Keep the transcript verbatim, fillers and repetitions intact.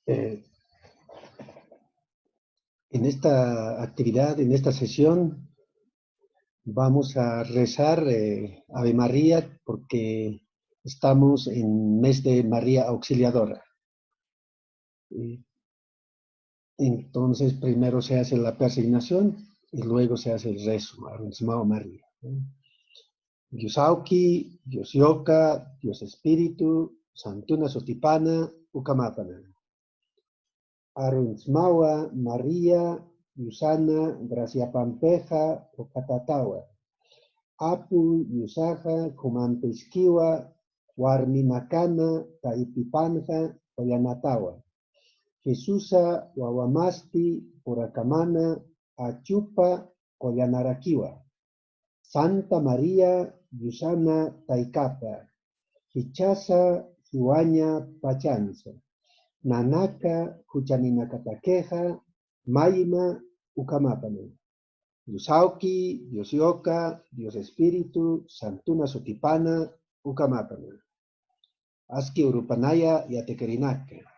Eh, en esta actividad, en esta sesión, vamos a rezar eh, Ave María porque estamos en mes de María Auxiliadora. Eh, Entonces, primero se hace la persignación y luego se hace el rezo, Aruntsmawa María. Dios Auki, Dios Yoka, Dios Espíritu, Santuna Sutipana, Ukamapana. Aruntsmawa María, Yusana, Graciapampeja, Ukatatawa. Apu Yusaja, Kumampiskiwa, Warminakana, Taytipanka, Kollanatawa. Jesusa wawamasti purakamana achupa qullanarakiwa. Santa María, Yusana taykapa, jichhasa jiwaña pachansa, nanaka juchaninakatakixa mayma ukamapana. Dios Awki, Dios Yoka, Dios Espíritu Santuna sutipana ukamapana. Aski urupanaya yatikarinaka.